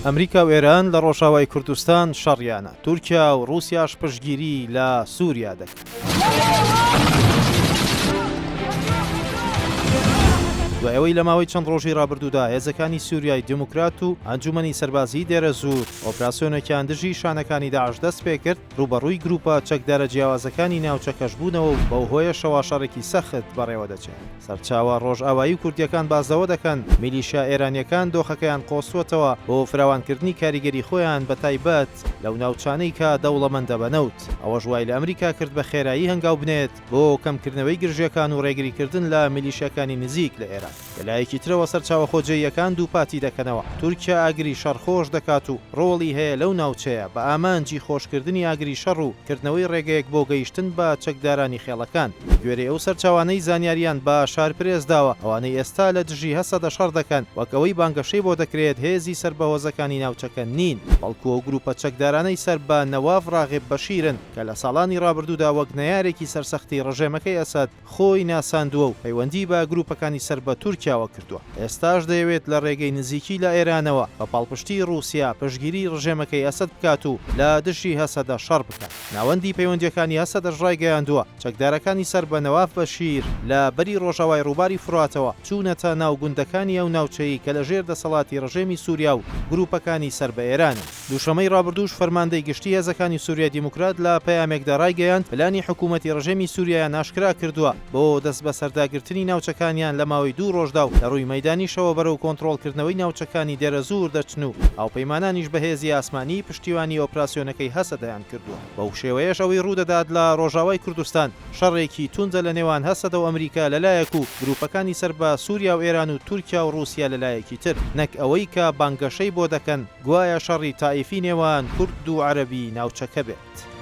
ئەمریکا و ئێران لە ڕۆژاوای کوردستان شەڕیانە، تورکیا و ڕووسیاش پشتگیری لە سووریا دەکەن. دوای ئەوەی لە ماوەی چەند ڕۆژی ڕابردوودا هێزەکانی سووریای دیموکرات و ئەنجوومەنی سەربازیی دێرەزوور ئۆپراسیۆنێکیان دژی شانەکانی داعش دەستپێکرد، ڕووبەڕووی گرووپە چەکدارە جیاوازەکانی ناوچەکەش بوونەوە و بەو هۆیەشەوە شەڕێکی سەخت بەڕێوەدەچێت. سەرچاوە ڕۆژئاوایی و کوردییەکان باس لەوە دەکەن، میلیشیا ئێرانییەکان دۆخەکەیان قۆستووەتەوە بۆ فراوانکردنی کاریگەری خۆیان بە تایبەت لەو ناوچانەی کە دەوڵەمەندە بە نەوت، ئەوەش وای لە ئەمریکا کرد بە خێرایی هەنگاو بنێت بۆ کەمکردنەوەی گرژییەکان و ڕێگریکردن لە میلیشیاکانی نزیک لە ئێران. لە لایەکی ترەوە سەرچاوە خۆجێییەکان دووپاتی دەکەنەوە، تورکیا ئاگری شەڕ خۆش دەکات و ڕۆڵی هەیە لەو ناوچەیە بە ئامانجی خۆشکردنی ئاگری شەڕ و کردنەوەی ڕێگەیەک بۆ گەیشتن بە چەکدارانی خێڵەکان. بەگوێرەی ئەو سەرچاوانەی زانیاریان بە شارپرێس داوە، ئەوانەی ئێستا لە دژی هەسەدە شەڕ دەکەن، وەک ئەوەی بانگەشەی بۆ دەکرێت هێزی سەر بە هۆزەکانی ناوچەکە نین، بەڵکو ئەو گروپە چەکدارانەی سەر بە نەواف ڕاغب بەشیرن کە لە ساڵانی ڕابردوودا وەک نەیارێکی سەرسەختی ڕژێمەکەی ئەسەد خۆی ناساندووە و پەیوەندی بە گروپەکانی سەر بە تورکیاوە کردووە، ئێستاش دەیەوێت لە ڕێگەی نزیکی لە ئێرانەوە بە پاڵپشتی ڕووسیا پشتگیری ڕژێمەکەی ئەسەد بکات و لە دژی هەسەدە شەڕ بکات. ناوەندی پەیوەندییەکانی هەسەدەش ڕایگەیاندووە، چەکدارەکانی سەر بە نەواف بەشیر لە بەری ڕۆژاوای ڕووباری فوراتەوە چوونەتە ناو گوندەکانی ئەو ناوچەی کە لە ژێر دەسەڵاتی ڕژێمی سووریا و گروپەکانی سەر بە ئێرانن. دووشەممەی ڕابردووش فەرماندەی گشتی هێزەکانی سوریای دیموکرات لە پەیامێکدا ڕایگەیاند، پلانی حکومەتی ڕژێمی سوریایان ئاشکرا کردووە بۆ دەستبەسەرداگرتنی ناوچەکانیان لە ماوەی دوو ڕۆژدا و لە ڕووی مەیدانیشەوە بەرەو کۆنتڕۆڵکردنەوەی ناوچەکانی دێرەزوور دەچن و هاوپەیمانانیش بە هێزی ئاسمانی پشتیوانی ئۆپراسیۆنەکەی هەسەدەیان کردووە. بەو شێوەیەش ئەوەی ڕوودەدات لە ڕۆژاوای کوردستان شەڕێکی توندە لە نێوان هەسەدە و ئەمریکا لە لایەک و گروپەکانی سەر بە سوریا و ئێران و تورکیا و ڕوسیا لە لایەکی تر، نەک ئەوەی کە بانگەشەی بۆ دەکەن گوایە شەڕی تائیفی نێوان کورد و عەرەبی ناوچەکە بێت.